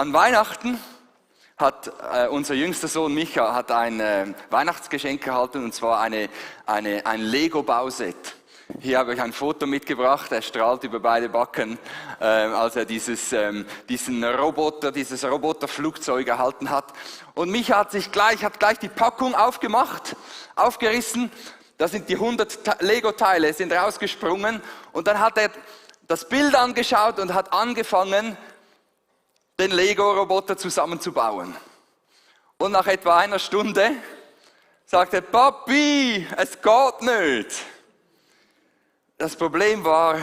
An Weihnachten hat unser jüngster Sohn Micha hat ein Weihnachtsgeschenk erhalten, und zwar ein Lego-Bauset. Hier habe ich ein Foto mitgebracht, er strahlt über beide Backen, als er dieses Roboterflugzeug erhalten hat. Und Micha hat gleich die Packung aufgerissen, da sind die 100 Lego-Teile sind rausgesprungen, und dann hat er das Bild angeschaut und hat angefangen, den Lego-Roboter zusammenzubauen. Und nach etwa einer Stunde sagte: Papi, es geht nicht. Das Problem war,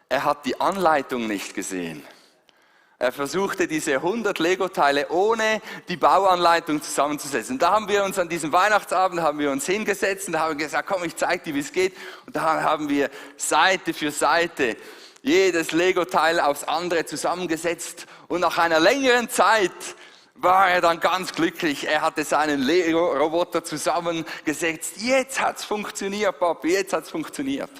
er hat die Anleitung nicht gesehen. Er versuchte diese 100 Lego-Teile ohne die Bauanleitung zusammenzusetzen. Da haben wir uns an diesem Weihnachtsabend hingesetzt und haben gesagt: Komm, ich zeige dir, wie es geht. Und da haben wir Seite für Seite jedes Lego-Teil aufs andere zusammengesetzt. Und nach einer längeren Zeit war er dann ganz glücklich. Er hatte seinen Lego-Roboter zusammengesetzt. Jetzt hat's funktioniert, Papi, jetzt hat's funktioniert.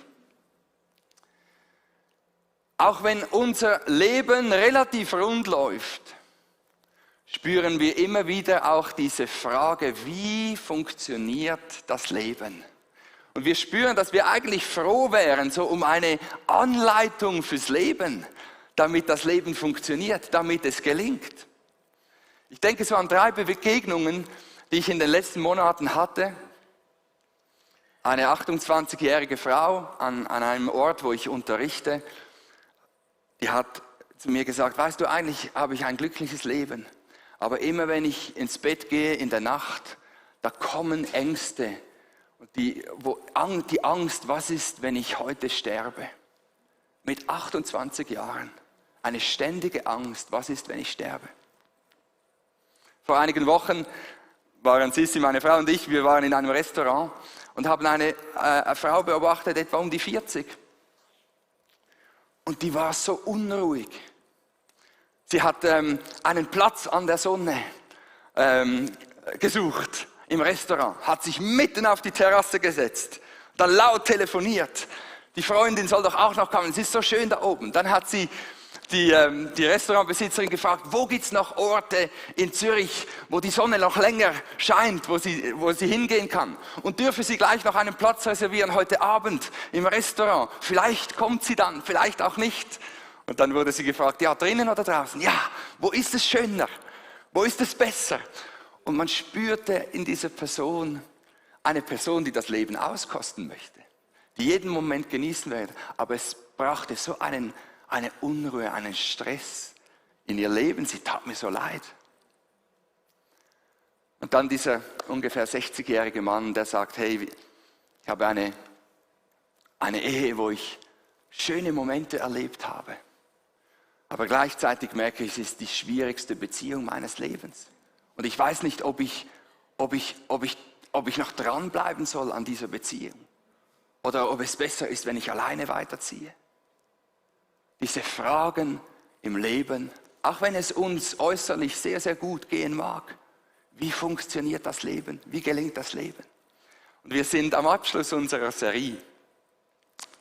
Auch wenn unser Leben relativ rund läuft, spüren wir immer wieder auch diese Frage: Wie funktioniert das Leben? Und wir spüren, dass wir eigentlich froh wären, so um eine Anleitung fürs Leben, damit das Leben funktioniert, damit es gelingt. Ich denke so an 3 Begegnungen, die ich in den letzten Monaten hatte. Eine 28-jährige Frau an einem Ort, wo ich unterrichte, die hat zu mir gesagt: Weißt du, eigentlich habe ich ein glückliches Leben, aber immer wenn ich ins Bett gehe in der Nacht, da kommen Ängste. Und die Angst, was ist, wenn ich heute sterbe? Mit 28 Jahren. Eine ständige Angst, was ist, wenn ich sterbe? Vor einigen Wochen waren Sissi, meine Frau und ich, wir waren in einem Restaurant und haben eine Frau beobachtet, etwa um die 40. Und die war so unruhig. Sie hat einen Platz an der Sonne gesucht im Restaurant, hat sich mitten auf die Terrasse gesetzt, dann laut telefoniert. Die Freundin soll doch auch noch kommen, es ist so schön da oben. Dann hat sie die Restaurantbesitzerin gefragt: Wo gibt es noch Orte in Zürich, wo die Sonne noch länger scheint, wo sie hingehen kann? Und dürfe sie gleich noch einen Platz reservieren heute Abend im Restaurant? Vielleicht kommt sie dann, vielleicht auch nicht. Und dann wurde sie gefragt: Ja, drinnen oder draußen? Ja, wo ist es schöner? Wo ist es besser? Und man spürte in dieser Person eine Person, die das Leben auskosten möchte, die jeden Moment genießen will, aber es brachte so eine Unruhe, einen Stress in ihr Leben. Sie tat mir so leid. Und dann dieser ungefähr 60-jährige Mann, der sagt: Hey, ich habe eine Ehe, wo ich schöne Momente erlebt habe, aber gleichzeitig merke ich, es ist die schwierigste Beziehung meines Lebens. Und ich weiß nicht, ob ich noch dranbleiben soll an dieser Beziehung oder ob es besser ist, wenn ich alleine weiterziehe. Diese Fragen im Leben, auch wenn es uns äußerlich sehr, sehr gut gehen mag, wie funktioniert das Leben? Wie gelingt das Leben? Und wir sind am Abschluss unserer Serie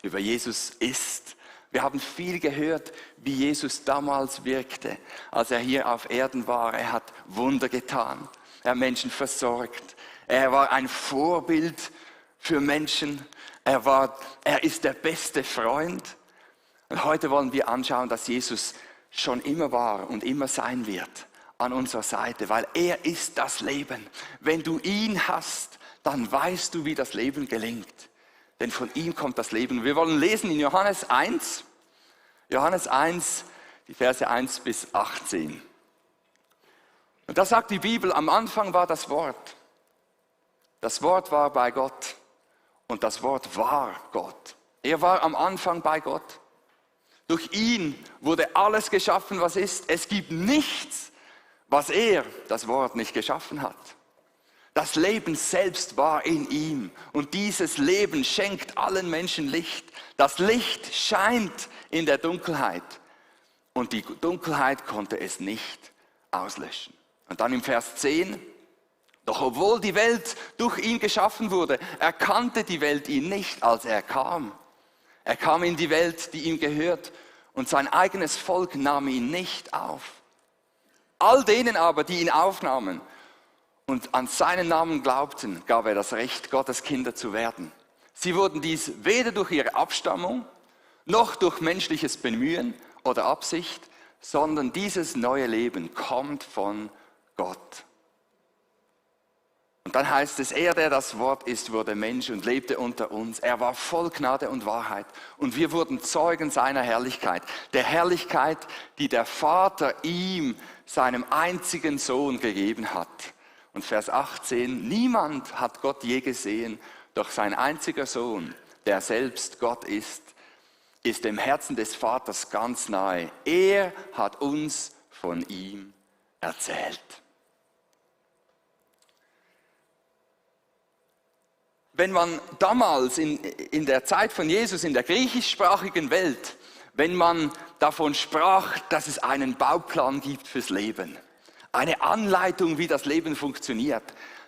über Jesus ist. Wir haben viel gehört, wie Jesus damals wirkte, als er hier auf Erden war. Er hat Wunder getan, er hat Menschen versorgt. Er war ein Vorbild für Menschen. Er ist der beste Freund. Und heute wollen wir anschauen, dass Jesus schon immer war und immer sein wird an unserer Seite, weil er ist das Leben. Wenn du ihn hast, dann weißt du, wie das Leben gelingt. Denn von ihm kommt das Leben. Wir wollen lesen in Johannes 1, die Verse 1 bis 18. Und da sagt die Bibel: Am Anfang war das Wort. Das Wort war bei Gott und das Wort war Gott. Er war am Anfang bei Gott. Durch ihn wurde alles geschaffen, was ist. Es gibt nichts, was er, das Wort, nicht geschaffen hat. Das Leben selbst war in ihm und dieses Leben schenkt allen Menschen Licht. Das Licht scheint in der Dunkelheit und die Dunkelheit konnte es nicht auslöschen. Und dann im Vers 10: Doch obwohl die Welt durch ihn geschaffen wurde, erkannte die Welt ihn nicht, als er kam. Er kam in die Welt, die ihm gehört, und sein eigenes Volk nahm ihn nicht auf. All denen aber, die ihn aufnahmen und an seinen Namen glaubten, gab er das Recht, Gottes Kinder zu werden. Sie wurden dies weder durch ihre Abstammung, noch durch menschliches Bemühen oder Absicht, sondern dieses neue Leben kommt von Gott. Und dann heißt es, er, der das Wort ist, wurde Mensch und lebte unter uns. Er war voll Gnade und Wahrheit. Und wir wurden Zeugen seiner Herrlichkeit. Der Herrlichkeit, die der Vater ihm, seinem einzigen Sohn, gegeben hat. Und Vers 18, niemand hat Gott je gesehen, doch sein einziger Sohn, der selbst Gott ist dem Herzen des Vaters ganz nahe. Er hat uns von ihm erzählt. Wenn man damals in der Zeit von Jesus in der griechischsprachigen Welt, wenn man davon sprach, dass es einen Bauplan gibt fürs Leben, eine Anleitung, wie das Leben funktioniert,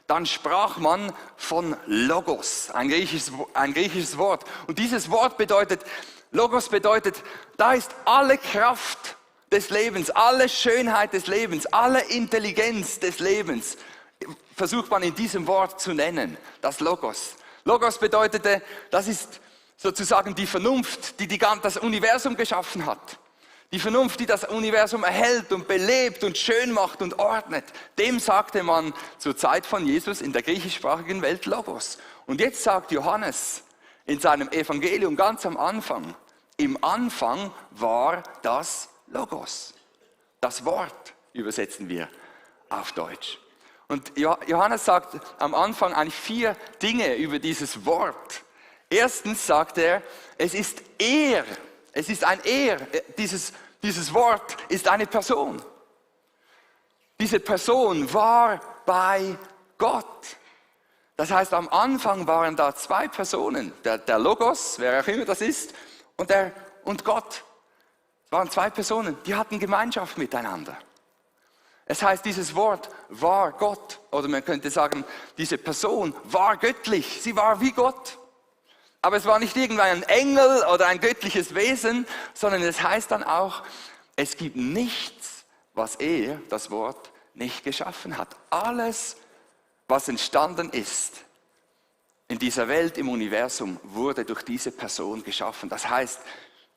dann sprach man von Logos, ein griechisches Wort. Und dieses Wort bedeutet, Logos bedeutet, da ist alle Kraft des Lebens, alle Schönheit des Lebens, alle Intelligenz des Lebens, versucht man in diesem Wort zu nennen, das Logos. Logos bedeutete, das ist sozusagen die Vernunft, die das Universum geschaffen hat. Die Vernunft, die das Universum erhält und belebt und schön macht und ordnet. Dem sagte man zur Zeit von Jesus in der griechischsprachigen Welt Logos. Und jetzt sagt Johannes in seinem Evangelium ganz am Anfang, im Anfang war das Logos. Das Wort übersetzen wir auf Deutsch. Und Johannes sagt am Anfang eigentlich 4 Dinge über dieses Wort. Erstens sagt er, es ist er. Es ist ein Er. Dieses Wort ist eine Person. Diese Person war bei Gott. Das heißt, am Anfang waren da 2 Personen. Der Logos, wer auch immer das ist, und Gott. Es waren 2 Personen, die hatten Gemeinschaft miteinander. Es heißt, dieses Wort war Gott. Oder man könnte sagen, diese Person war göttlich. Sie war wie Gott. Aber es war nicht irgendein Engel oder ein göttliches Wesen, sondern es heißt dann auch, es gibt nichts, was er, das Wort, nicht geschaffen hat. Alles, was entstanden ist in dieser Welt, im Universum, wurde durch diese Person geschaffen. Das heißt,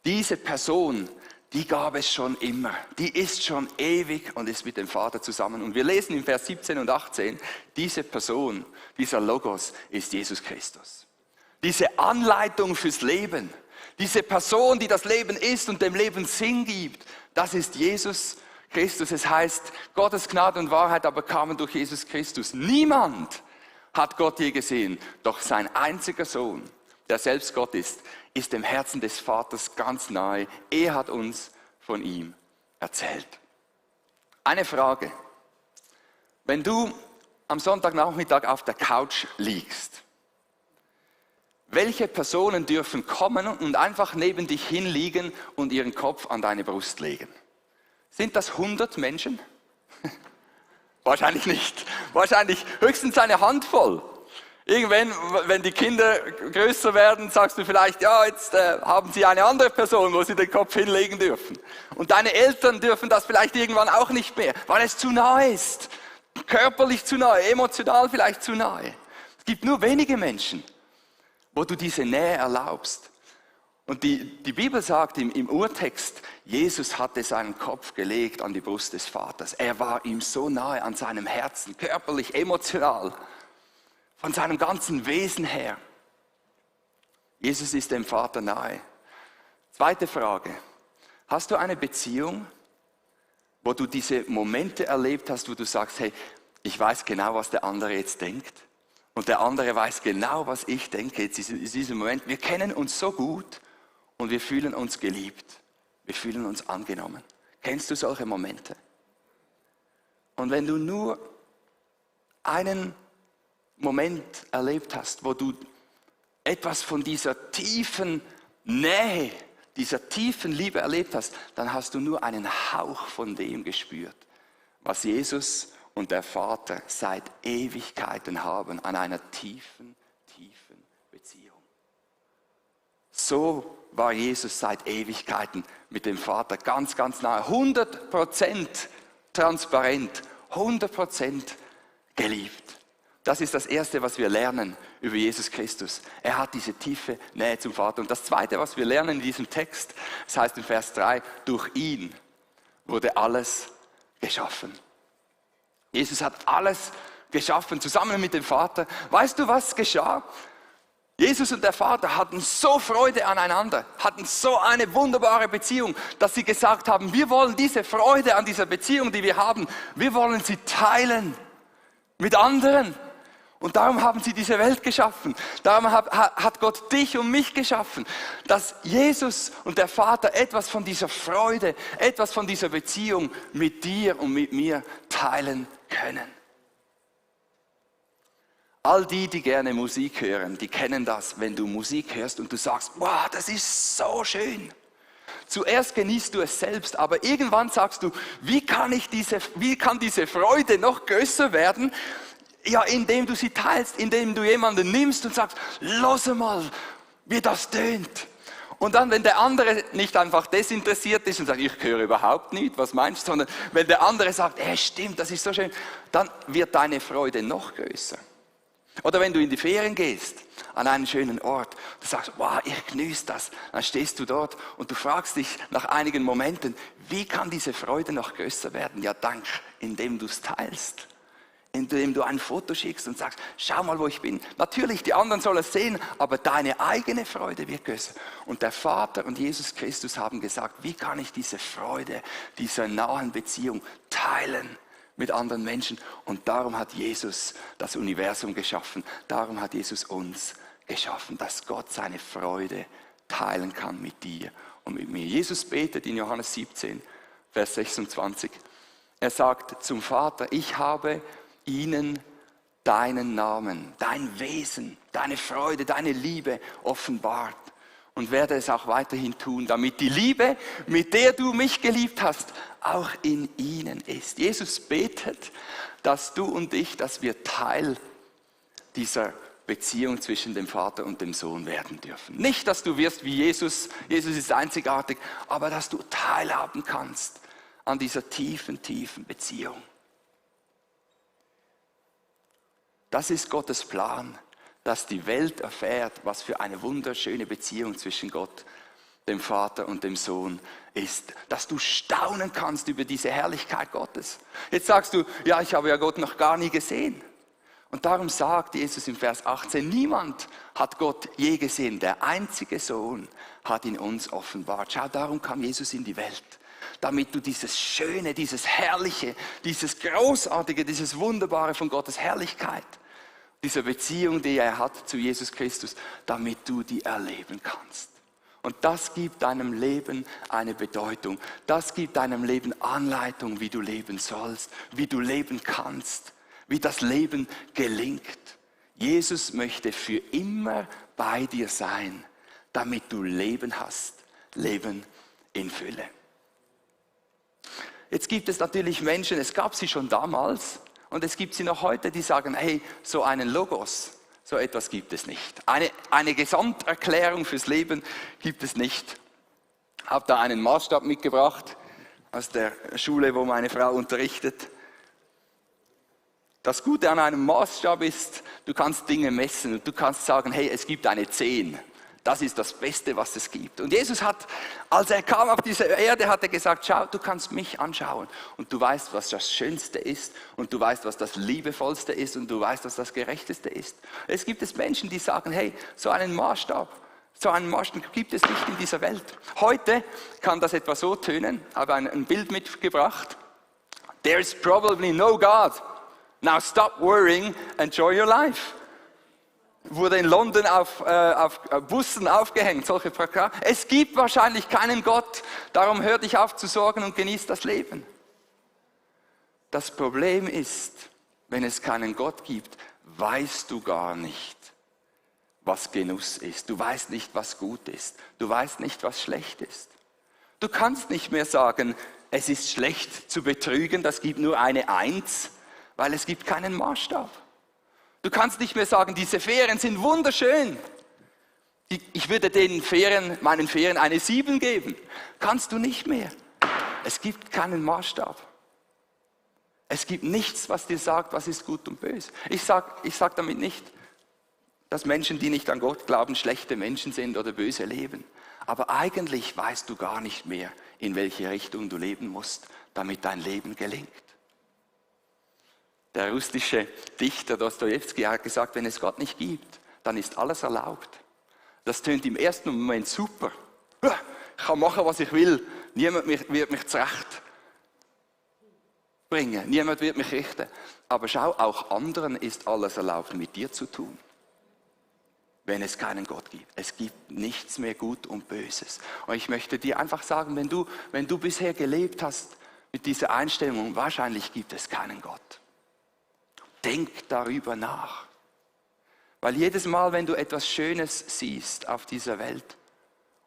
diese Person, die gab es schon immer. Die ist schon ewig und ist mit dem Vater zusammen. Und wir lesen in Vers 17 und 18, diese Person, dieser Logos ist Jesus Christus. Diese Anleitung fürs Leben, diese Person, die das Leben ist und dem Leben Sinn gibt, das ist Jesus Christus. Es heißt, Gottes Gnade und Wahrheit aber kamen durch Jesus Christus. Niemand hat Gott je gesehen, doch sein einziger Sohn, der selbst Gott ist dem Herzen des Vaters ganz nahe. Er hat uns von ihm erzählt. Eine Frage. Wenn du am Sonntagnachmittag auf der Couch liegst, welche Personen dürfen kommen und einfach neben dich hinliegen und ihren Kopf an deine Brust legen? Sind das 100 Menschen? Wahrscheinlich nicht. Wahrscheinlich höchstens eine Handvoll. Irgendwann, wenn die Kinder größer werden, sagst du vielleicht, ja, jetzt haben sie eine andere Person, wo sie den Kopf hinlegen dürfen. Und deine Eltern dürfen das vielleicht irgendwann auch nicht mehr, weil es zu nahe ist. Körperlich zu nahe, emotional vielleicht zu nahe. Es gibt nur wenige Menschen, wo du diese Nähe erlaubst. Und die Bibel sagt im Urtext, Jesus hatte seinen Kopf gelegt an die Brust des Vaters. Er war ihm so nahe an seinem Herzen, körperlich, emotional, von seinem ganzen Wesen her. Jesus ist dem Vater nahe. Zweite Frage. Hast du eine Beziehung, wo du diese Momente erlebt hast, wo du sagst, hey, ich weiß genau, was der andere jetzt denkt. Und der andere weiß genau, was ich denke jetzt in diesem Moment. Wir kennen uns so gut und wir fühlen uns geliebt. Wir fühlen uns angenommen. Kennst du solche Momente? Und wenn du nur einen Moment erlebt hast, wo du etwas von dieser tiefen Nähe, dieser tiefen Liebe erlebt hast, dann hast du nur einen Hauch von dem gespürt, was Jesus und der Vater seit Ewigkeiten haben an einer tiefen, tiefen Beziehung. So war Jesus seit Ewigkeiten mit dem Vater ganz, ganz nahe. 100% transparent, 100% geliebt. Das ist das Erste, was wir lernen über Jesus Christus. Er hat diese tiefe Nähe zum Vater. Und das Zweite, was wir lernen in diesem Text, das heißt in Vers 3, durch ihn wurde alles geschaffen. Jesus hat alles geschaffen, zusammen mit dem Vater. Weißt du, was geschah? Jesus und der Vater hatten so Freude aneinander, hatten so eine wunderbare Beziehung, dass sie gesagt haben, wir wollen diese Freude an dieser Beziehung, die wir haben, wir wollen sie teilen mit anderen. Und darum haben sie diese Welt geschaffen. Darum hat Gott dich und mich geschaffen, dass Jesus und der Vater etwas von dieser Freude, etwas von dieser Beziehung mit dir und mit mir teilen können. All die gerne Musik hören, die kennen das, wenn du Musik hörst und du sagst, wow, das ist so schön. Zuerst genießt du es selbst, aber irgendwann sagst du, wie kann diese Freude noch größer werden? Ja, indem du sie teilst, indem du jemanden nimmst und sagst, los mal, wie das tönt. Und dann, wenn der andere nicht einfach desinteressiert ist und sagt, ich höre überhaupt nicht, was meinst du, sondern wenn der andere sagt, stimmt, das ist so schön, dann wird deine Freude noch größer. Oder wenn du in die Ferien gehst, an einen schönen Ort, du sagst, wow, ich genieße das, dann stehst du dort und du fragst dich nach einigen Momenten, wie kann diese Freude noch größer werden? Ja, dank, indem du es teilst. Indem du ein Foto schickst und sagst, schau mal, wo ich bin. Natürlich, die anderen sollen es sehen, aber deine eigene Freude wird größer. Und der Vater und Jesus Christus haben gesagt, wie kann ich diese Freude, diese nahen Beziehung teilen mit anderen Menschen? Und darum hat Jesus das Universum geschaffen. Darum hat Jesus uns geschaffen, dass Gott seine Freude teilen kann mit dir und mit mir. Jesus betet in Johannes 17, Vers 26. Er sagt zum Vater, ich habe ihnen deinen Namen, dein Wesen, deine Freude, deine Liebe offenbart und werde es auch weiterhin tun, damit die Liebe, mit der du mich geliebt hast, auch in ihnen ist. Jesus betet, dass du und ich, dass wir Teil dieser Beziehung zwischen dem Vater und dem Sohn werden dürfen. Nicht, dass du wirst wie Jesus, Jesus ist einzigartig, aber dass du teilhaben kannst an dieser tiefen, tiefen Beziehung. Das ist Gottes Plan, dass die Welt erfährt, was für eine wunderschöne Beziehung zwischen Gott, dem Vater und dem Sohn ist. Dass du staunen kannst über diese Herrlichkeit Gottes. Jetzt sagst du, ja, ich habe ja Gott noch gar nie gesehen. Und darum sagt Jesus im Vers 18, niemand hat Gott je gesehen, der einzige Sohn hat ihn uns offenbart. Schau, darum kam Jesus in die Welt. Damit du dieses Schöne, dieses Herrliche, dieses Großartige, dieses Wunderbare von Gottes Herrlichkeit, diese Beziehung, die er hat zu Jesus Christus, damit du die erleben kannst. Und das gibt deinem Leben eine Bedeutung. Das gibt deinem Leben Anleitung, wie du leben sollst, wie du leben kannst, wie das Leben gelingt. Jesus möchte für immer bei dir sein, damit du Leben hast, Leben in Fülle. Jetzt gibt es natürlich Menschen, es gab sie schon damals und es gibt sie noch heute, die sagen, hey, so einen Logos, so etwas gibt es nicht. Eine Gesamterklärung fürs Leben gibt es nicht. Ich habe da einen Maßstab mitgebracht aus der Schule, wo meine Frau unterrichtet. Das Gute an einem Maßstab ist, du kannst Dinge messen und du kannst sagen, hey, es gibt eine 10. Das ist das Beste, was es gibt. Und Jesus hat, als er kam auf diese Erde, hat er gesagt, schau, du kannst mich anschauen. Und du weißt, was das Schönste ist. Und du weißt, was das Liebevollste ist. Und du weißt, was das Gerechteste ist. Es gibt Menschen, die sagen, hey, so einen Maßstab gibt es nicht in dieser Welt. Heute kann das etwa so tönen. Ich habe ein Bild mitgebracht. There is probably no God. Now stop worrying, enjoy your life. Wurde in London auf Bussen aufgehängt, solche Plakate. Es gibt wahrscheinlich keinen Gott, darum hör dich auf zu sorgen und genieß das Leben. Das Problem ist, wenn es keinen Gott gibt, weißt du gar nicht, was Genuss ist. Du weißt nicht, was gut ist. Du weißt nicht, was schlecht ist. Du kannst nicht mehr sagen, es ist schlecht zu betrügen, das gibt nur eine 1, weil es gibt keinen Maßstab. Du kannst nicht mehr sagen, diese Ferien sind wunderschön. Ich würde meinen Ferien eine 7 geben. Kannst du nicht mehr. Es gibt keinen Maßstab. Es gibt nichts, was dir sagt, was ist gut und böse. Ich sag damit nicht, dass Menschen, die nicht an Gott glauben, schlechte Menschen sind oder böse leben. Aber eigentlich weißt du gar nicht mehr, in welche Richtung du leben musst, damit dein Leben gelingt. Der russische Dichter Dostojewski hat gesagt, wenn es Gott nicht gibt, dann ist alles erlaubt. Das tönt im ersten Moment super. Ich kann machen, was ich will. Niemand wird mich zurechtbringen. Niemand wird mich richten. Aber schau, auch anderen ist alles erlaubt, mit dir zu tun. Wenn es keinen Gott gibt. Es gibt nichts mehr Gut und Böses. Und ich möchte dir einfach sagen, wenn du bisher gelebt hast mit dieser Einstellung, wahrscheinlich gibt es keinen Gott. Denk darüber nach. Weil jedes Mal, wenn du etwas Schönes siehst auf dieser Welt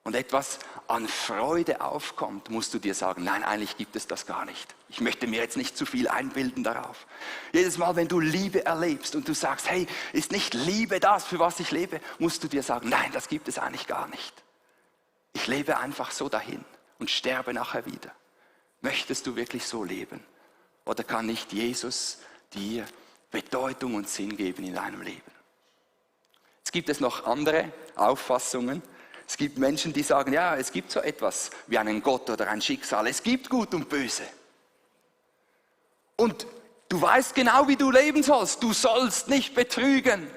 und etwas an Freude aufkommt, musst du dir sagen, nein, eigentlich gibt es das gar nicht. Ich möchte mir jetzt nicht zu viel einbilden darauf. Jedes Mal, wenn du Liebe erlebst und du sagst, hey, ist nicht Liebe das, für was ich lebe, musst du dir sagen, nein, das gibt es eigentlich gar nicht. Ich lebe einfach so dahin und sterbe nachher wieder. Möchtest du wirklich so leben? Oder kann nicht Jesus dir Bedeutung und Sinn geben in deinem Leben? Jetzt gibt es noch andere Auffassungen. Es gibt Menschen, die sagen, ja, es gibt so etwas wie einen Gott oder ein Schicksal. Es gibt Gut und Böse. Und du weißt genau, wie du leben sollst. Du sollst nicht betrügen.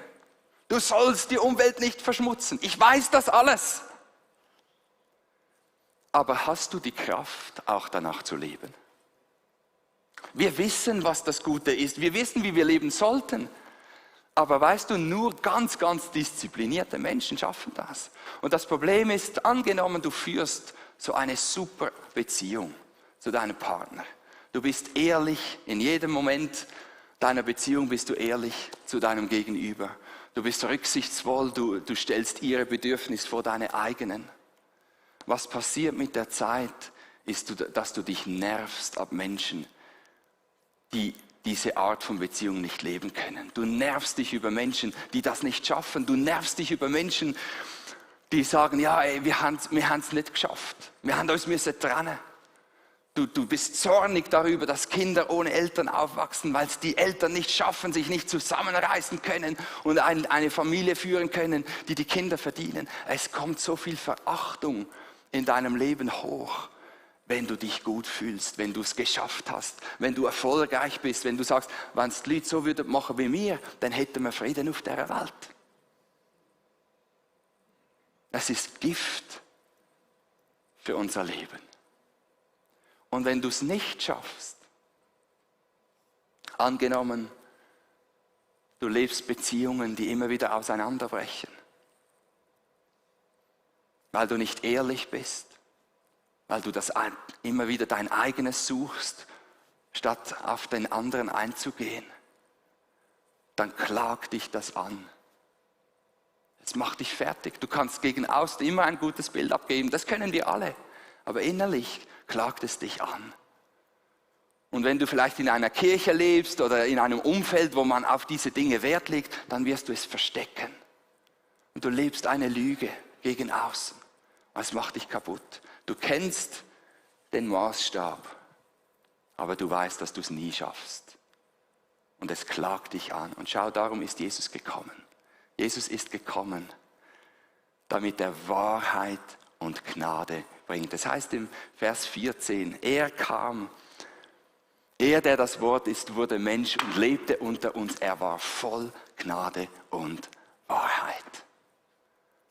Du sollst die Umwelt nicht verschmutzen. Ich weiß das alles. Aber hast du die Kraft, auch danach zu leben? Wir wissen, was das Gute ist. Wir wissen, wie wir leben sollten. Aber weißt du, nur ganz, ganz disziplinierte Menschen schaffen das. Und das Problem ist, angenommen, du führst so eine super Beziehung zu deinem Partner. Du bist ehrlich, in jedem Moment deiner Beziehung bist du ehrlich zu deinem Gegenüber. Du bist rücksichtsvoll, du stellst ihre Bedürfnisse vor deine eigenen. Was passiert mit der Zeit, ist, dass du dich nervst ab Menschen, die diese Art von Beziehung nicht leben können. Du nervst dich über Menschen, die das nicht schaffen. Du nervst dich über Menschen, die sagen, ja, ey, wir haben es nicht geschafft. Wir haben uns trennen. Du bist zornig darüber, dass Kinder ohne Eltern aufwachsen, weil es die Eltern nicht schaffen, sich nicht zusammenreißen können und eine Familie führen können, die die Kinder verdienen. Es kommt so viel Verachtung in deinem Leben hoch. Wenn du dich gut fühlst, wenn du es geschafft hast, wenn du erfolgreich bist, wenn du sagst, wenn es die Leute so würden machen wie mir, dann hätten wir Frieden auf dieser Welt. Das ist Gift für unser Leben. Und wenn du es nicht schaffst, angenommen, du lebst Beziehungen, die immer wieder auseinanderbrechen, weil du nicht ehrlich bist, weil du das immer wieder dein eigenes suchst, statt auf den anderen einzugehen, dann klagt dich das an. Es macht dich fertig. Du kannst gegen außen immer ein gutes Bild abgeben, das können wir alle. Aber innerlich klagt es dich an. Und wenn du vielleicht in einer Kirche lebst oder in einem Umfeld, wo man auf diese Dinge Wert legt, dann wirst du es verstecken. Und du lebst eine Lüge gegen außen. Es macht dich kaputt. Du kennst den Maßstab, aber du weißt, dass du es nie schaffst. Und es klagt dich an. Und schau, darum ist Jesus gekommen. Jesus ist gekommen, damit er Wahrheit und Gnade bringt. Das heißt im Vers 14, er kam, er, der das Wort ist, wurde Mensch und lebte unter uns. Er war voll Gnade und Wahrheit.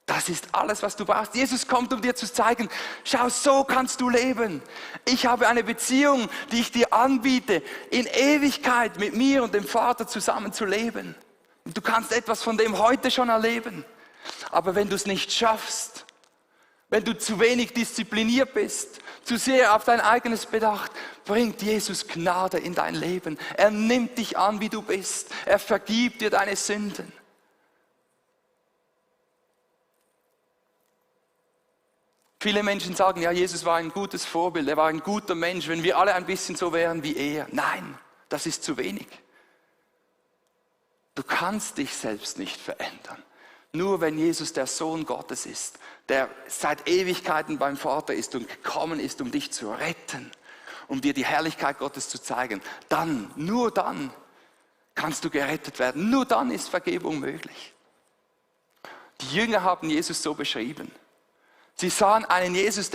Das ist alles, was du brauchst. Jesus kommt, um dir zu zeigen, schau, so kannst du leben. Ich habe eine Beziehung, die ich dir anbiete, in Ewigkeit mit mir und dem Vater zusammen zu leben. Und du kannst etwas von dem heute schon erleben. Aber wenn du es nicht schaffst, wenn du zu wenig diszipliniert bist, zu sehr auf dein eigenes bedacht, bringt Jesus Gnade in dein Leben. Er nimmt dich an, wie du bist. Er vergibt dir deine Sünden. Viele Menschen sagen, ja, Jesus war ein gutes Vorbild, er war ein guter Mensch, wenn wir alle ein bisschen so wären wie er. Nein, das ist zu wenig. Du kannst dich selbst nicht verändern. Nur wenn Jesus der Sohn Gottes ist, der seit Ewigkeiten beim Vater ist und gekommen ist, um dich zu retten um dir die Herrlichkeit Gottes zu zeigen, dann, nur dann, kannst du gerettet werden. Nur dann ist Vergebung möglich. Die Jünger haben Jesus so beschrieben. Sie sahen einen Jesus,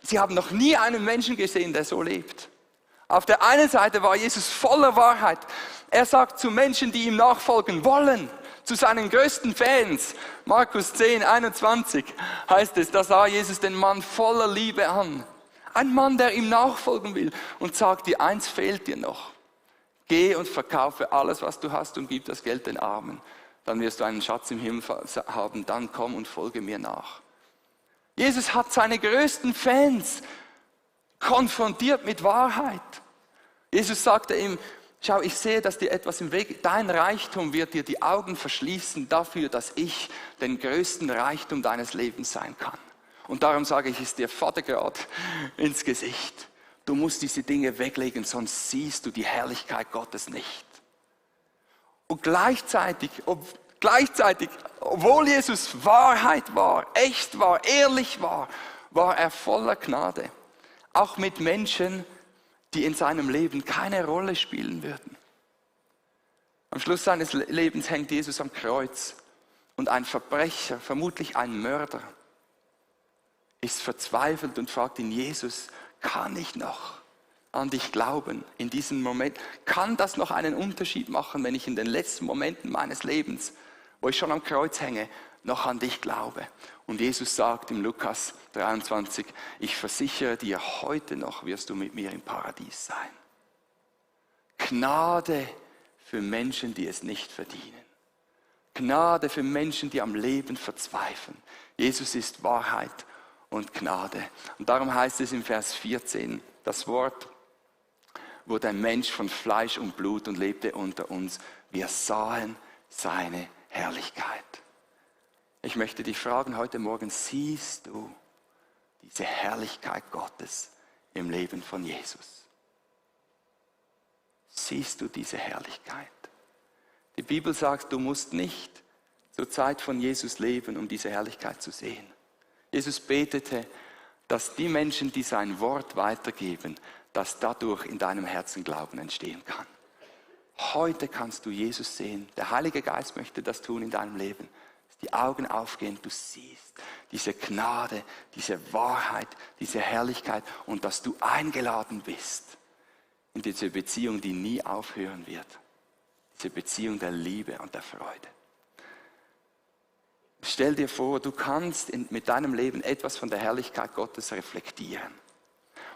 sie haben noch nie einen Menschen gesehen, der so lebt. Auf der einen Seite war Jesus voller Wahrheit. Er sagt zu Menschen, die ihm nachfolgen wollen, zu seinen größten Fans, Markus 10, 21 heißt es, da sah Jesus den Mann voller Liebe an. Ein Mann, der ihm nachfolgen will und sagt dir, eins fehlt dir noch. Geh und verkaufe alles, was du hast und gib das Geld den Armen. Dann wirst du einen Schatz im Himmel haben, dann komm und folge mir nach. Jesus hat seine größten Fans konfrontiert mit Wahrheit. Jesus sagte ihm, schau, ich sehe, dass dir etwas im Weg ist. Dein Reichtum wird dir die Augen verschließen dafür, dass ich den größten Reichtum deines Lebens sein kann. Und darum sage ich es dir vatergrad ins Gesicht. Du musst diese Dinge weglegen, sonst siehst du die Herrlichkeit Gottes nicht. Und gleichzeitig, obwohl Jesus Wahrheit war, echt war, ehrlich war, war er voller Gnade. Auch mit Menschen, die in seinem Leben keine Rolle spielen würden. Am Schluss seines Lebens hängt Jesus am Kreuz und ein Verbrecher, vermutlich ein Mörder, ist verzweifelt und fragt ihn, Jesus, kann ich noch an dich glauben in diesem Moment? Kann das noch einen Unterschied machen, wenn ich in den letzten Momenten meines Lebens, wo ich schon am Kreuz hänge, noch an dich glaube? Und Jesus sagt im Lukas 23, ich versichere dir, heute noch wirst du mit mir im Paradies sein. Gnade für Menschen, die es nicht verdienen. Gnade für Menschen, die am Leben verzweifeln. Jesus ist Wahrheit und Gnade. Und darum heißt es im Vers 14, das Wort wurde ein Mensch von Fleisch und Blut und lebte unter uns. Wir sahen seine Herrlichkeit. Ich möchte dich fragen heute Morgen, siehst du diese Herrlichkeit Gottes im Leben von Jesus? Siehst du diese Herrlichkeit? Die Bibel sagt, du musst nicht zur Zeit von Jesus leben, um diese Herrlichkeit zu sehen. Jesus betete, dass die Menschen, die sein Wort weitergeben, dass dadurch in deinem Herzen Glauben entstehen kann. Heute kannst du Jesus sehen. Der Heilige Geist möchte das tun in deinem Leben. Dass die Augen aufgehen, du siehst diese Gnade, diese Wahrheit, diese Herrlichkeit und dass du eingeladen bist in diese Beziehung, die nie aufhören wird. Diese Beziehung der Liebe und der Freude. Stell dir vor, du kannst mit deinem Leben etwas von der Herrlichkeit Gottes reflektieren.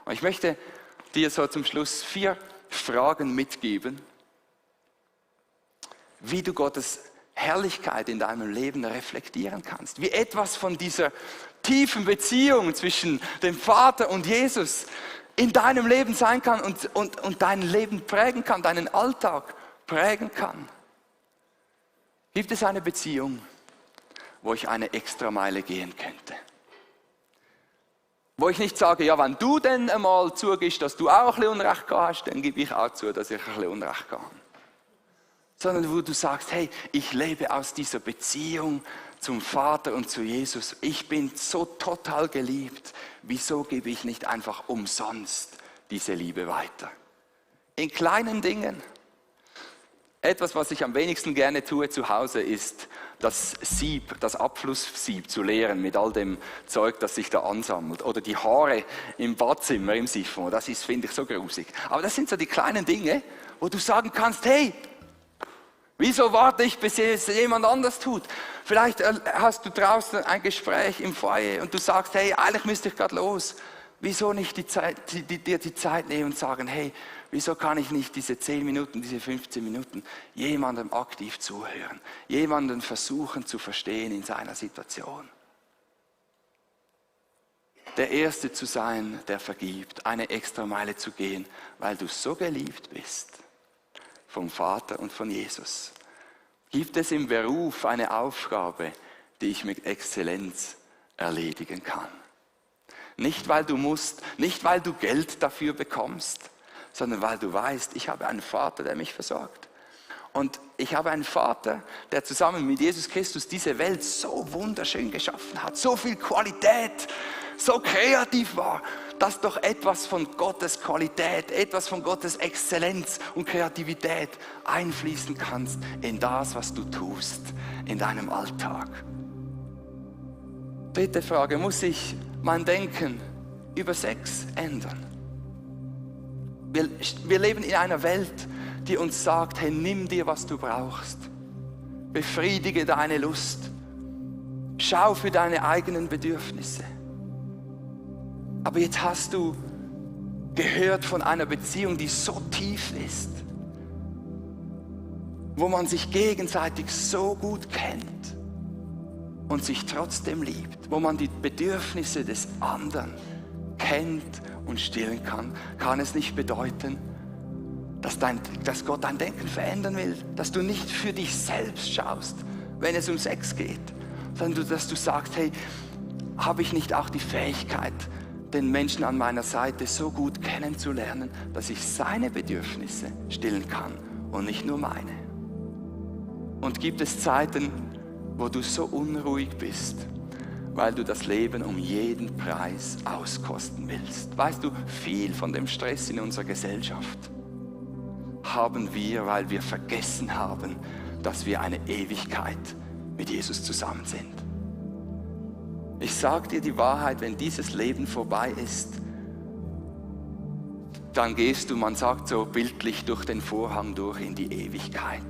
Und ich möchte dir so zum Schluss 4 Fragen mitgeben, wie du Gottes Herrlichkeit in deinem Leben reflektieren kannst. Wie etwas von dieser tiefen Beziehung zwischen dem Vater und Jesus in deinem Leben sein kann und dein Leben prägen kann, deinen Alltag prägen kann. Gibt es eine Beziehung, wo ich eine Extrameile gehen könnte? Wo ich nicht sage, ja, wenn du denn einmal zugibst, dass du auch ein bisschen Unrecht gehabt hast, dann gebe ich auch zu, dass ich ein bisschen Unrecht gehabt habe. Sondern wo du sagst, hey, ich lebe aus dieser Beziehung zum Vater und zu Jesus. Ich bin so total geliebt. Wieso gebe ich nicht einfach umsonst diese Liebe weiter? In kleinen Dingen. Etwas, was ich am wenigsten gerne tue zu Hause, ist das Sieb, das Abflusssieb zu leeren mit all dem Zeug, das sich da ansammelt. Oder die Haare im Badzimmer, im Siphon. Das ist, finde ich, so grusig. Aber das sind so die kleinen Dinge, wo du sagen kannst, hey, wieso warte ich, bis es jemand anders tut? Vielleicht hast du draußen ein Gespräch im Foyer und du sagst, hey, eigentlich müsste ich gerade los. Wieso nicht dir die Zeit nehmen und sagen, hey, wieso kann ich nicht diese 10 Minuten, diese 15 Minuten jemandem aktiv zuhören, jemanden versuchen zu verstehen in seiner Situation? Der Erste zu sein, der vergibt, eine Extrameile zu gehen, weil du so geliebt bist vom Vater und von Jesus. Gibt es im Beruf eine Aufgabe, die ich mit Exzellenz erledigen kann? Nicht, weil du musst, nicht, weil du Geld dafür bekommst, sondern weil du weißt, ich habe einen Vater, der mich versorgt. Und ich habe einen Vater, der zusammen mit Jesus Christus diese Welt so wunderschön geschaffen hat, so viel Qualität, so kreativ war, dass doch etwas von Gottes Qualität, etwas von Gottes Exzellenz und Kreativität einfließen kannst in das, was du tust, in deinem Alltag. Dritte Frage, muss ich mein Denken über Sex ändern? Wir leben in einer Welt, die uns sagt, hey, nimm dir, was du brauchst. Befriedige deine Lust. Schau für deine eigenen Bedürfnisse. Aber jetzt hast du gehört von einer Beziehung, die so tief ist, wo man sich gegenseitig so gut kennt und sich trotzdem liebt, wo man die Bedürfnisse des anderen kennt und stillen kann, kann es nicht bedeuten, dass Gott dein Denken verändern will, dass du nicht für dich selbst schaust, wenn es um Sex geht, sondern dass du sagst, hey, habe ich nicht auch die Fähigkeit, den Menschen an meiner Seite so gut kennenzulernen, dass ich seine Bedürfnisse stillen kann und nicht nur meine? Und gibt es Zeiten, wo du so unruhig bist, weil du das Leben um jeden Preis auskosten willst? Weißt du, viel von dem Stress in unserer Gesellschaft haben wir, weil wir vergessen haben, dass wir eine Ewigkeit mit Jesus zusammen sind. Ich sage dir die Wahrheit, wenn dieses Leben vorbei ist, dann gehst du, man sagt so bildlich, durch den Vorhang durch in die Ewigkeit.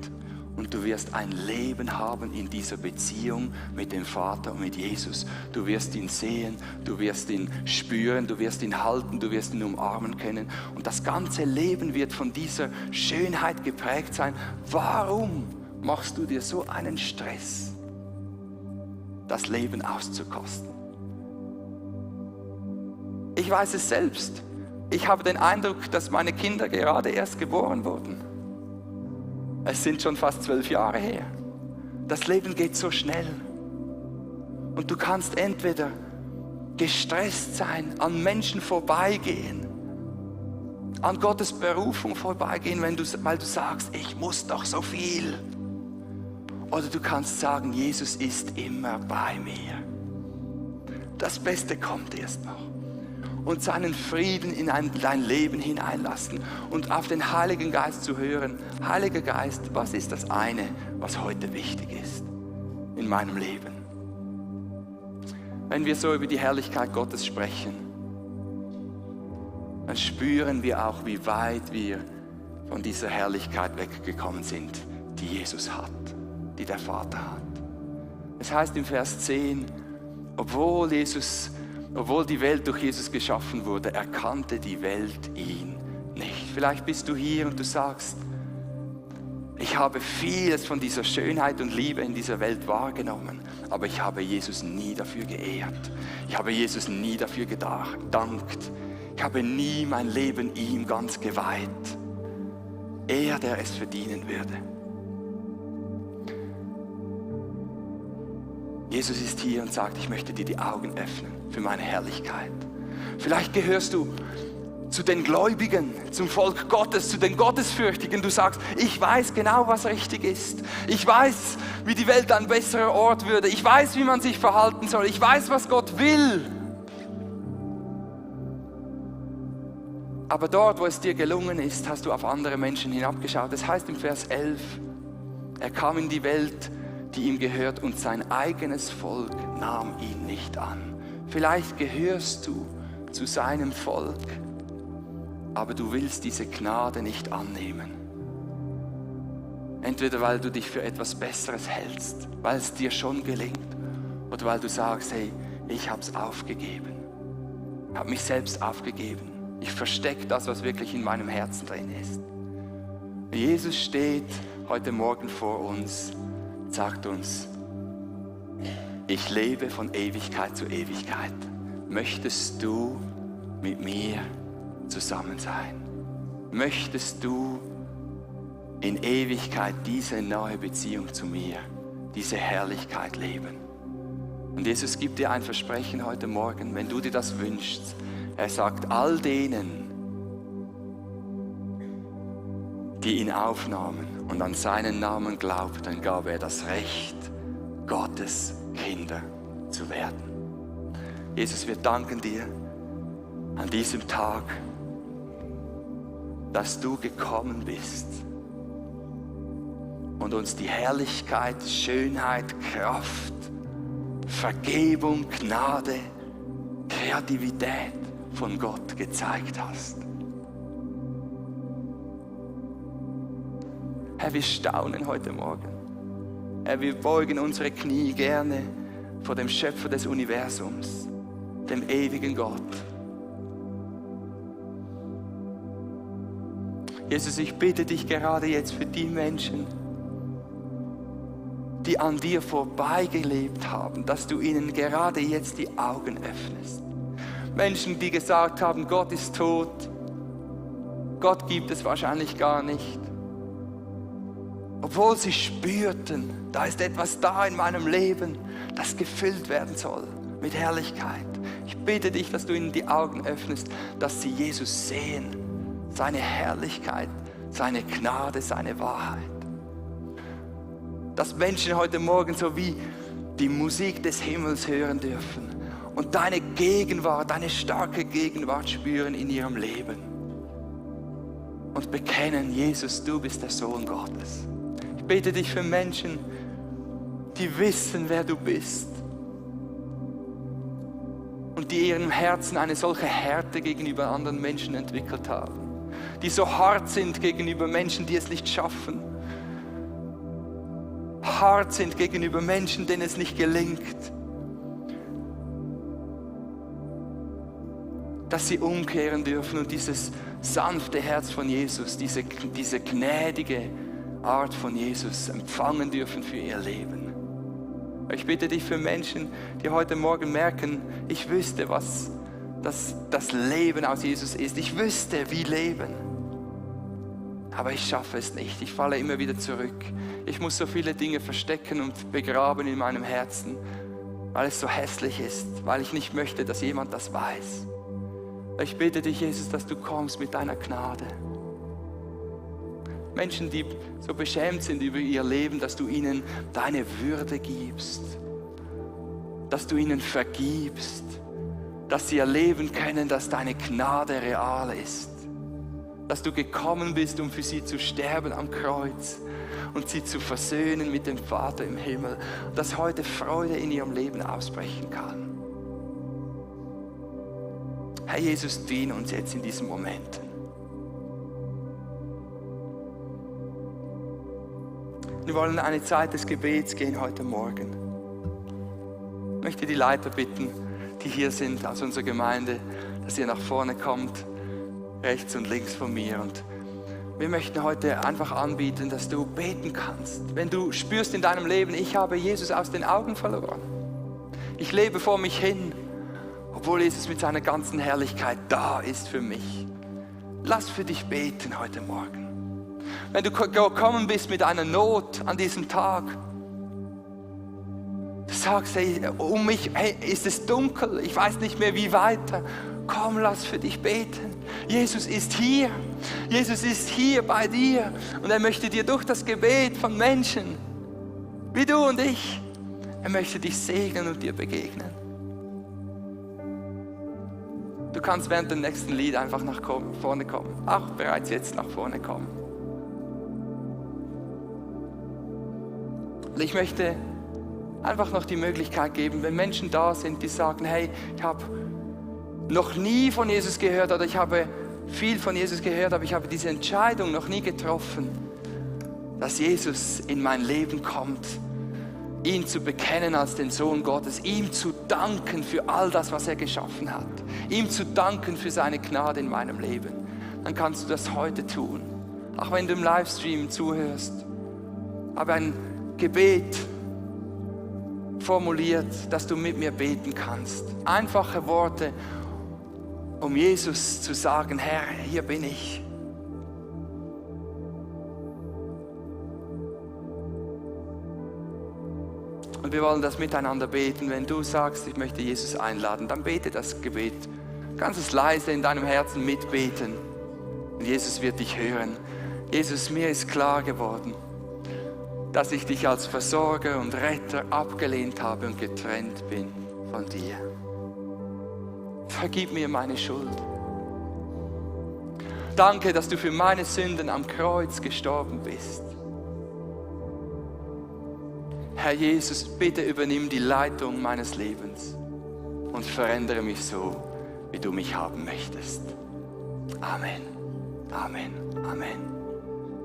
Und du wirst ein Leben haben in dieser Beziehung mit dem Vater und mit Jesus. Du wirst ihn sehen, du wirst ihn spüren, du wirst ihn halten, du wirst ihn umarmen können. Und das ganze Leben wird von dieser Schönheit geprägt sein. Warum machst du dir so einen Stress, das Leben auszukosten? Ich weiß es selbst. Ich habe den Eindruck, dass meine Kinder gerade erst geboren wurden. Es sind schon fast 12 Jahre her. Das Leben geht so schnell. Und du kannst entweder gestresst sein, an Menschen vorbeigehen, an Gottes Berufung vorbeigehen, weil du sagst, ich muss doch so viel. Oder du kannst sagen, Jesus ist immer bei mir. Das Beste kommt erst noch. Und seinen Frieden in dein Leben hineinlassen und auf den Heiligen Geist zu hören. Heiliger Geist, was ist das eine, was heute wichtig ist in meinem Leben? Wenn wir so über die Herrlichkeit Gottes sprechen, dann spüren wir auch, wie weit wir von dieser Herrlichkeit weggekommen sind, die Jesus hat, die der Vater hat. Es heißt im Vers 10, obwohl die Welt durch Jesus geschaffen wurde, erkannte die Welt ihn nicht. Vielleicht bist du hier und du sagst, ich habe vieles von dieser Schönheit und Liebe in dieser Welt wahrgenommen, aber ich habe Jesus nie dafür geehrt. Ich habe Jesus nie dafür gedankt. Ich habe nie mein Leben ihm ganz geweiht. Er, der es verdienen würde. Jesus ist hier und sagt, ich möchte dir die Augen öffnen für meine Herrlichkeit. Vielleicht gehörst du zu den Gläubigen, zum Volk Gottes, zu den Gottesfürchtigen. Du sagst, ich weiß genau, was richtig ist. Ich weiß, wie die Welt ein besserer Ort würde. Ich weiß, wie man sich verhalten soll. Ich weiß, was Gott will. Aber dort, wo es dir gelungen ist, hast du auf andere Menschen hinabgeschaut. Das heißt im Vers 11, er kam in die Welt, die ihm gehört, und sein eigenes Volk nahm ihn nicht an. Vielleicht gehörst du zu seinem Volk, aber du willst diese Gnade nicht annehmen. Entweder weil du dich für etwas Besseres hältst, weil es dir schon gelingt, oder weil du sagst, hey, ich habe es aufgegeben. Ich habe mich selbst aufgegeben. Ich verstecke das, was wirklich in meinem Herzen drin ist. Jesus steht heute Morgen vor uns, sagt uns, ich lebe von Ewigkeit zu Ewigkeit. Möchtest du mit mir zusammen sein? Möchtest du in Ewigkeit diese neue Beziehung zu mir, diese Herrlichkeit leben? Und Jesus gibt dir ein Versprechen heute Morgen, wenn du dir das wünschst. Er sagt, all denen, die ihn aufnahmen und an seinen Namen glaubten, gab er das Recht, Gottes Kinder zu werden. Jesus, wir danken dir, an diesem Tag, dass du gekommen bist und uns die Herrlichkeit, Schönheit, Kraft, Vergebung, Gnade, Kreativität von Gott gezeigt hast. Herr, wir staunen heute Morgen. Herr, wir beugen unsere Knie gerne vor dem Schöpfer des Universums, dem ewigen Gott. Jesus, ich bitte dich gerade jetzt für die Menschen, die an dir vorbeigelebt haben, dass du ihnen gerade jetzt die Augen öffnest. Menschen, die gesagt haben, Gott ist tot, Gott gibt es wahrscheinlich gar nicht. Obwohl sie spürten, da ist etwas da in meinem Leben, das gefüllt werden soll mit Herrlichkeit. Ich bitte dich, dass du ihnen die Augen öffnest, dass sie Jesus sehen, seine Herrlichkeit, seine Gnade, seine Wahrheit. Dass Menschen heute Morgen so wie die Musik des Himmels hören dürfen und deine Gegenwart, deine starke Gegenwart spüren in ihrem Leben und bekennen, Jesus, du bist der Sohn Gottes. Ich bete dich für Menschen, die wissen, wer du bist und die ihrem Herzen eine solche Härte gegenüber anderen Menschen entwickelt haben, die so hart sind gegenüber Menschen, die es nicht schaffen, hart sind gegenüber Menschen, denen es nicht gelingt, dass sie umkehren dürfen und dieses sanfte Herz von Jesus, diese gnädige Art von Jesus empfangen dürfen für ihr Leben. Ich bitte dich für Menschen, die heute Morgen merken, ich wüsste, was das Leben aus Jesus ist. Ich wüsste, wie leben. Aber ich schaffe es nicht. Ich falle immer wieder zurück. Ich muss so viele Dinge verstecken und begraben in meinem Herzen, weil es so hässlich ist, weil ich nicht möchte, dass jemand das weiß. Ich bitte dich, Jesus, dass du kommst mit deiner Gnade. Menschen, die so beschämt sind über ihr Leben, dass du ihnen deine Würde gibst, dass du ihnen vergibst, dass sie erleben können, dass deine Gnade real ist, dass du gekommen bist, um für sie zu sterben am Kreuz und sie zu versöhnen mit dem Vater im Himmel, dass heute Freude in ihrem Leben ausbrechen kann. Herr Jesus, dien uns jetzt in diesen Momenten. Wir wollen eine Zeit des Gebets gehen heute Morgen. Ich möchte die Leiter bitten, die hier sind aus unserer Gemeinde, dass ihr nach vorne kommt, rechts und links von mir. Und wir möchten heute einfach anbieten, dass du beten kannst. Wenn du spürst in deinem Leben, ich habe Jesus aus den Augen verloren. Ich lebe vor mich hin, obwohl Jesus mit seiner ganzen Herrlichkeit da ist für mich. Lass für dich beten heute Morgen. Wenn du gekommen bist mit einer Not an diesem Tag, du sagst, hey, um mich ist es dunkel, ich weiß nicht mehr wie weiter. Komm, lass für dich beten. Jesus ist hier. Jesus ist hier bei dir und er möchte dir durch das Gebet von Menschen, wie du und ich, er möchte dich segnen und dir begegnen. Du kannst während dem nächsten Lied einfach nach vorne kommen. Auch bereits jetzt nach vorne kommen. Und ich möchte einfach noch die Möglichkeit geben, wenn Menschen da sind, die sagen, hey, ich habe noch nie von Jesus gehört oder ich habe viel von Jesus gehört, aber ich habe diese Entscheidung noch nie getroffen, dass Jesus in mein Leben kommt, ihn zu bekennen als den Sohn Gottes, ihm zu danken für all das, was er geschaffen hat, ihm zu danken für seine Gnade in meinem Leben. Dann kannst du das heute tun, auch wenn du im Livestream zuhörst. Aber ein Gebet formuliert, dass du mit mir beten kannst. Einfache Worte, um Jesus zu sagen, Herr, hier bin ich. Und wir wollen das miteinander beten. Wenn du sagst, ich möchte Jesus einladen, dann bete das Gebet ganz leise in deinem Herzen mitbeten. Und Jesus wird dich hören. Jesus, mir ist klar geworden, dass ich dich als Versorger und Retter abgelehnt habe und getrennt bin von dir. Vergib mir meine Schuld. Danke, dass du für meine Sünden am Kreuz gestorben bist. Herr Jesus, bitte übernimm die Leitung meines Lebens und verändere mich so, wie du mich haben möchtest. Amen. Amen. Amen.